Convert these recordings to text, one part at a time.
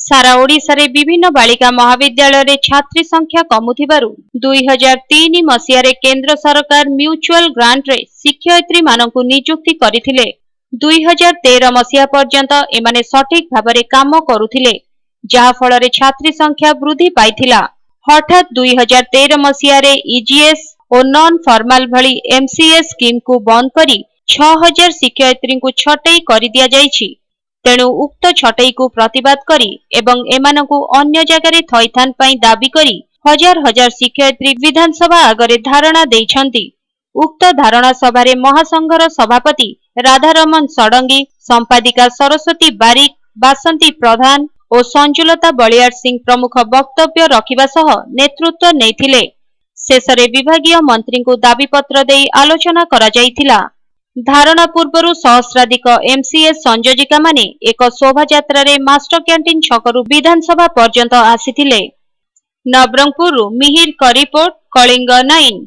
ସାରା ଓଡ଼ିଶାରେ ବିଭିନ୍ନ ବାଳିକା ମହାବିଦ୍ୟାଳୟରେ ଛାତ୍ରୀ ସଂଖ୍ୟା କମୁଥିବାରୁ 2003 ମସିହାରେ କେନ୍ଦ୍ର ସରକାର ମ୍ୟୁଚୁଆଲ ଗ୍ରାଣ୍ଟରେ ଶିକ୍ଷୟିତ୍ରୀମାନଙ୍କୁ ନିଯୁକ୍ତି କରିଥିଲେ। 2013 ମସିହା ପର୍ଯ୍ୟନ୍ତ ଏମାନେ ସଠିକ ଭାବରେ କାମ କରୁଥିଲେ, ଯାହାଫଳରେ ଛାତ୍ରୀ ସଂଖ୍ୟା ବୃଦ୍ଧି ପାଇଥିଲା। ହଠାତ୍ 2013 ମସିହାରେ ଇଜିଏସ୍ ଓ ନନ୍ ଫର୍ମାଲ ଭଳି ଏମସିଏସ୍ ସ୍କିମ୍କୁ ବନ୍ଦ କରି 6000 ଶିକ୍ଷୟିତ୍ରୀଙ୍କୁ ଛଟେଇ କରିଦିଆଯାଇଛି। ତେଣୁ ଉକ୍ତ ଛଟେଇକୁ ପ୍ରତିବାଦ କରି ଏବଂ ଏମାନଙ୍କୁ ଅନ୍ୟ ଜାଗାରେ ଥଇଥାନ ପାଇଁ ଦାବି କରି ହଜାର ହଜାର ଶିକ୍ଷୟିତ୍ରୀ ବିଧାନସଭା ଆଗରେ ଧାରଣା ଦେଇଛନ୍ତି। ଉକ୍ତ ଧାରଣା ସଭାରେ ମହାସଂଘର ସଭାପତି ରାଧାରମଣ ଷଡ଼ଙ୍ଗୀ, ସମ୍ପାଦିକା ସରସ୍ୱତୀ ବାରିକ, ବାସନ୍ତୀ ପ୍ରଧାନ ଓ ସଞ୍ଜୁଲତା ବଳିୟାର ସିଂ ପ୍ରମୁଖ ବକ୍ତବ୍ୟ ରଖିବା ସହ ନେତୃତ୍ୱ ନେଇଥିଲେ। ଶେଷରେ ବିଭାଗୀୟ ମନ୍ତ୍ରୀଙ୍କୁ ଦାବିପତ୍ର ଦେଇ ଆଲୋଚନା କରାଯାଇଥିଲା। ଧାରଣା ପୂର୍ବରୁ ସହସ୍ରାଧିକ ଏମସିଏସ୍ ସଂଯୋଜିକାମାନେ ଏକ ଶୋଭାଯାତ୍ରାରେ ମାଷ୍ଟରକ୍ୟାଣ୍ଟିନ ଛକରୁ ବିଧାନସଭା ପର୍ଯ୍ୟନ୍ତ ଆସିଥିଲେ। ନବରଙ୍ଗପୁରରୁ ମିହିରଙ୍କ ରିପୋର୍ଟ, କଳିଙ୍ଗ ନାଇନ୍।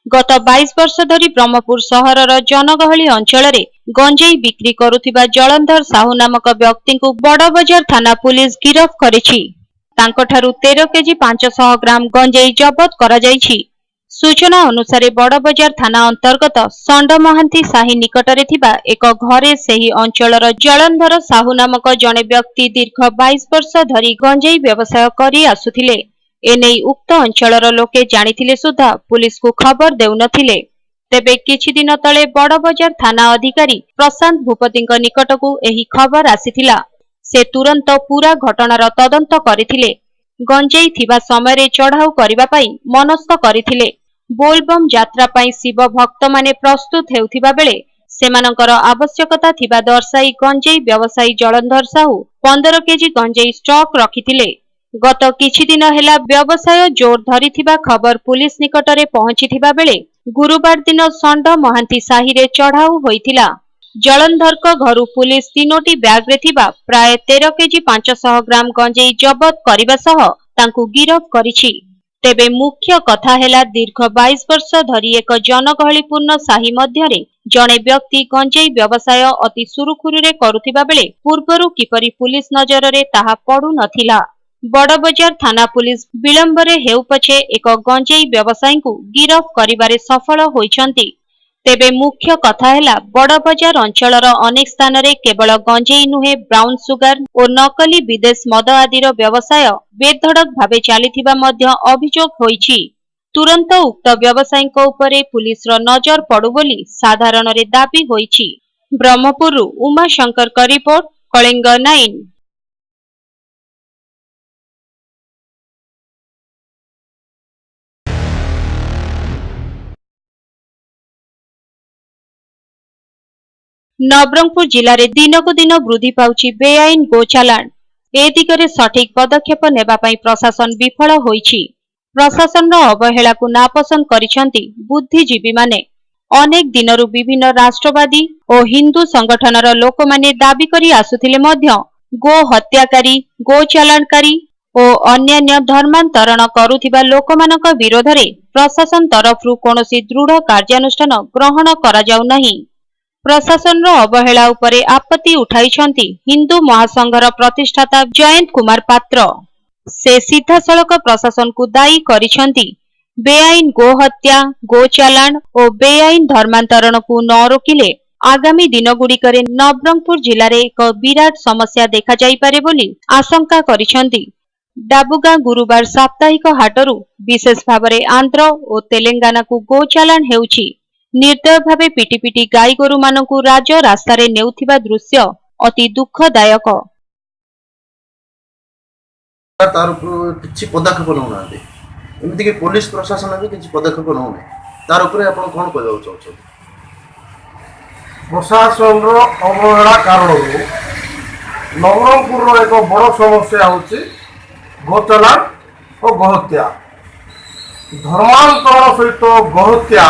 ଗତ 22 ବର୍ଷ ଧରି ବ୍ରହ୍ମପୁର ସହରର ଜନଗହଳି ଅଞ୍ଚଳରେ ଗଞ୍ଜେଇ ବିକ୍ରି କରୁଥିବା ଜଳନ୍ଧର ସାହୁ ନାମକ ବ୍ୟକ୍ତିଙ୍କୁ ବଡ଼ବଜାର ଥାନା ପୁଲିସ ଗିରଫ କରିଛି। ତାଙ୍କଠାରୁ 13 କେଜି 500 ଗ୍ରାମ ଗଞ୍ଜେଇ ଜବତ କରାଯାଇଛି। ସୂଚନା ଅନୁସାରେ ବଡ଼ବଜାର ଥାନା ଅନ୍ତର୍ଗତ ଷଣ୍ଡମହାନ୍ତି ସାହି ନିକଟରେ ଥିବା ଏକ ଘରେ ସେହି ଅଞ୍ଚଳର ଜଳନ୍ଧର ସାହୁ ନାମକ ଜଣେ ବ୍ୟକ୍ତି ଦୀର୍ଘ 22 ବର୍ଷ ଧରି ଗଞ୍ଜେଇ ବ୍ୟବସାୟ କରି ଆସୁଥିଲେ। ଏନେଇ ଉକ୍ତ ଅଞ୍ଚଳର ଲୋକେ ଜାଣିଥିଲେ ସୁଦ୍ଧା ପୁଲିସକୁ ଖବର ଦେଉନଥିଲେ। ତେବେ କିଛି ଦିନ ତଳେ ବଡ଼ବଜାର ଥାନା ଅଧିକାରୀ ପ୍ରଶାନ୍ତ ଭୂପତିଙ୍କ ନିକଟକୁ ଏହି ଖବର ଆସିଥିଲା। ସେ ତୁରନ୍ତ ପୂରା ଘଟଣାର ତଦନ୍ତ କରିଥିଲେ। ଗଞ୍ଜେଇ ଥିବା ସମୟରେ ଚଢ଼ାଉ କରିବା ପାଇଁ ମନସ୍ଥ କରିଥିଲେ। ବୋଲବମ୍ ଯାତ୍ରା ପାଇଁ ଶିବ ଭକ୍ତମାନେ ପ୍ରସ୍ତୁତ ହେଉଥିବା ବେଳେ ସେମାନଙ୍କର ଆବଶ୍ୟକତା ଥିବା ଦର୍ଶାଇ ଗଞ୍ଜେଇ ବ୍ୟବସାୟୀ ଜଳନ୍ଧର ସାହୁ 15 କେଜି ଗଞ୍ଜେଇ ଷ୍ଟକ୍ ରଖିଥିଲେ। ଗତ କିଛି ଦିନ ହେଲା ବ୍ୟବସାୟ ଜୋର ଧରିଥିବା ଖବର ପୁଲିସ ନିକଟରେ ପହଞ୍ଚିଥିବା ବେଳେ ଗୁରୁବାର ଦିନ ଷଣ୍ଢ ମହାନ୍ତି ସାହିରେ ଚଢ଼ାଉ ହୋଇଥିଲା। ଜଳନ୍ଧରଙ୍କ ଘରୁ ପୁଲିସ 3ଟି ବ୍ୟାଗରେ ଥିବା ପ୍ରାୟ 13 କେଜି 500 ଗ୍ରାମ ଗଞ୍ଜେଇ ଜବତ କରିବା ସହ ତାଙ୍କୁ ଗିରଫ କରିଛି। ତେବେ ମୁଖ୍ୟ କଥା ହେଲା, ଦୀର୍ଘ 22 ବର୍ଷ ଧରି ଏକ ଜନଗହଳିପୂର୍ଣ୍ଣ ସାହି ମଧ୍ୟରେ ଜଣେ ବ୍ୟକ୍ତି ଗଞ୍ଜେଇ ବ୍ୟବସାୟ ଅତି ସୁରୁଖୁରୁରେ କରୁଥିବା ବେଳେ ପୂର୍ବରୁ କିପରି ପୁଲିସ ନଜରରେ ତାହା ପଡୁନଥିଲା? ବଡ଼ବଜାର ଥାନା ପୁଲିସ ବିଳମ୍ବରେ ହେଉ ପଛେ ଏକ ଗଞ୍ଜେଇ ବ୍ୟବସାୟୀଙ୍କୁ ଗିରଫ କରିବାରେ ସଫଳ ହୋଇଛନ୍ତି। ତେବେ ମୁଖ୍ୟ କଥା ହେଲା, ବଡ଼ବଜାର ଅଞ୍ଚଳର ଅନେକ ସ୍ଥାନରେ କେବଳ ଗଞ୍ଜେଇ ନୁହେଁ, ବ୍ରାଉନ ସୁଗାର ଓ ନକଲି ବିଦେଶ ମଦ ଆଦିର ବ୍ୟବସାୟ ବେଧଡ଼କ ଭାବେ ଚାଲିଥିବା ମଧ୍ୟ ଅଭିଯୋଗ ହୋଇଛି। ତୁରନ୍ତ ଉକ୍ତ ବ୍ୟବସାୟୀଙ୍କ ଉପରେ ପୁଲିସର ନଜର ପଡୁ ବୋଲି ସାଧାରଣରେ ଦାବି ହୋଇଛି। ବ୍ରହ୍ମପୁରରୁ ଉମାଶଙ୍କରଙ୍କ ରିପୋର୍ଟ, କଳିଙ୍ଗ ନାଇନ୍। ନବରଙ୍ଗପୁର ଜିଲ୍ଲାରେ ଦିନକୁ ଦିନ ବୃଦ୍ଧି ପାଉଛି ବେଆଇନ ଗୋଚାଲାଣ। ଏ ଦିଗରେ ସଠିକ ପଦକ୍ଷେପ ନେବା ପାଇଁ ପ୍ରଶାସନ ବିଫଳ ହୋଇଛି। ପ୍ରଶାସନର ଅବହେଳାକୁ ନାପସନ୍ଦ କରିଛନ୍ତି ବୁଦ୍ଧିଜୀବୀମାନେ। ଅନେକ ଦିନରୁ ବିଭିନ୍ନ ରାଷ୍ଟ୍ରବାଦୀ ଓ ହିନ୍ଦୁ ସଂଗଠନର ଲୋକମାନେ ଦାବି କରି ଆସୁଥିଲେ ମଧ୍ୟ ଗୋ ହତ୍ୟାକାରୀ, ଗୋ ଚାଲାଣକାରୀ ଓ ଅନ୍ୟାନ୍ୟ ଧର୍ମାନ୍ତରଣ କରୁଥିବା ଲୋକମାନଙ୍କ ବିରୋଧରେ ପ୍ରଶାସନ ତରଫରୁ କୌଣସି ଦୃଢ଼ କାର୍ଯ୍ୟାନୁଷ୍ଠାନ ଗ୍ରହଣ କରାଯାଉନାହିଁ। ପ୍ରଶାସନର ଅବହେଳା ଉପରେ ଆପତ୍ତି ଉଠାଇଛନ୍ତି ହିନ୍ଦୁ ମହାସଂଘର ପ୍ରତିଷ୍ଠାତା ଜୟନ୍ତ କୁମାର ପାତ୍ର। ସେ ସିଧାସଳଖ ପ୍ରଶାସନକୁ ଦାୟୀ କରିଛନ୍ତି। ବେଆଇନ ଗୋହତ୍ୟା, ଗୋଚାଲାଣ ଓ ବେଆଇନ ଧର୍ମାନ୍ତରଣକୁ ନ ରୋକିଲେ ଆଗାମୀ ଦିନଗୁଡ଼ିକରେ ନବରଙ୍ଗପୁର ଜିଲ୍ଲାରେ ଏକ ବିରାଟ ସମସ୍ୟା ଦେଖାଯାଇପାରେ ବୋଲି ଆଶଙ୍କା କରିଛନ୍ତି। ଡାବୁଗାଁ ଗୁରୁବାର ସାପ୍ତାହିକ ହାଟରୁ ବିଶେଷ ଭାବରେ ଆନ୍ଧ୍ର ଓ ତେଲେଙ୍ଗାନାକୁ ଗୋଚାଲାଣ ହେଉଛି। ନିର୍ଦ୍ଦୟ ଭାବେ ପିଟି ପିଟି ଗାଈଗୋରୁମାନଙ୍କୁ ରାଜ ରାସ୍ତାରେ ନେଉଥିବା ଦୃଶ୍ୟ ଅତି ଦୁଃଖଦାୟକ। ତାର ଉପରୁ କିଛି ପଦକ୍ଷେପ ନେଉନାହାନ୍ତି, ଏମିତିକି ପୋଲିସ ପ୍ରଶାସନ ବି କିଛି ପଦକ୍ଷେପ ନେଉନାହିଁ। ତାର ଉପରେ ଆପଣ କ'ଣ କହିବାକୁ ଚାହୁଁଛନ୍ତି? ପ୍ରଶାସନର ଅବହେଳା କାରଣରୁ ନବରଙ୍ଗପୁରର ଏକ ବଡ଼ ସମସ୍ୟା ହେଉଛି ଗୋଚାଲାଣ ଓ ଗୋହତ୍ୟା। ଧର୍ମାନ୍ତରଣ ସହିତ ଗୋହତ୍ୟା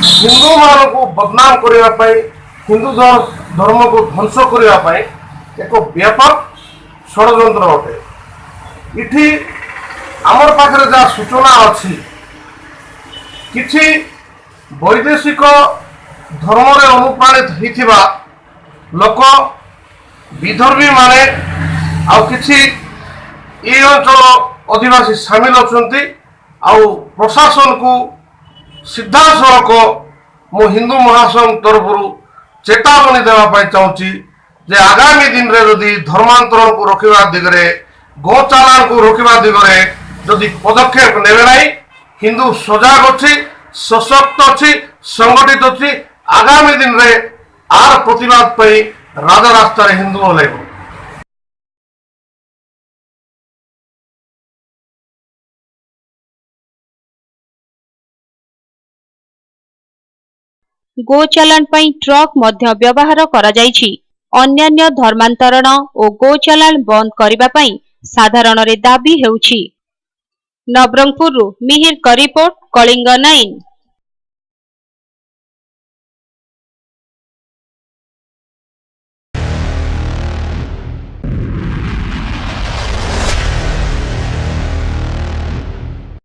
ହିନ୍ଦୁମାନଙ୍କୁ ବଦନାମ କରିବା ପାଇଁ, ହିନ୍ଦୁ ଧର୍ମକୁ ଧ୍ୱଂସ କରିବା ପାଇଁ ଏକ ବ୍ୟାପକ ଷଡ଼ଯନ୍ତ୍ର ଅଟେ। ଏଠି ଆମର ପାଖରେ ଯାହା ସୂଚନା ଅଛି, କିଛି ବୈଦେଶିକ ଧର୍ମରେ ଅନୁପ୍ରାଣିତ ହେଇଥିବା ଲୋକ, ବିଧର୍ମୀମାନେ ଆଉ କିଛି ଏଇ ଅଞ୍ଚଳ ଅଧିବାସୀ ସାମିଲ ଅଛନ୍ତି। ଆଉ ପ୍ରଶାସନକୁ ସିଧାସଳଖ ମୁଁ ହିନ୍ଦୁ ମହାସଂଘ ତରଫରୁ ଚେତାବନୀ ଦେବା ପାଇଁ ଚାହୁଁଛି ଯେ ଆଗାମୀ ଦିନରେ ଯଦି ଧର୍ମାନ୍ତରଣକୁ ରୋକିବା ଦିଗରେ, ଗୋ ଚାଲାଣକୁ ରୋକିବା ଦିଗରେ ଯଦି ପଦକ୍ଷେପ ନେବେ ନାହିଁ, ହିନ୍ଦୁ ସଜାଗ ଅଛି, ସଶକ୍ତ ଅଛି, ସଂଗଠିତ ଅଛି, ଆଗାମୀ ଦିନରେ ଆର ପ୍ରତିବାଦ ପାଇଁ ରାଜରାସ୍ତାରେ ହିନ୍ଦୁ ଓହ୍ଲାଇବ। ଗୋ ଚାଲାଣ ପାଇଁ ଟ୍ରକ୍ ମଧ୍ୟ ବ୍ୟବହାର କରାଯାଇଛି। ଅନ୍ୟାନ୍ୟ ଧର୍ମାନ୍ତରଣ ଓ ଗୋ ଚାଲାଣ ବନ୍ଦ କରିବା ପାଇଁ ସାଧାରଣରେ ଦାବି ହେଉଛି। ନବରଙ୍ଗପୁରରୁ ମିହିରଙ୍କ ରିପୋର୍ଟ, କଳିଙ୍ଗ ନାଇନ୍।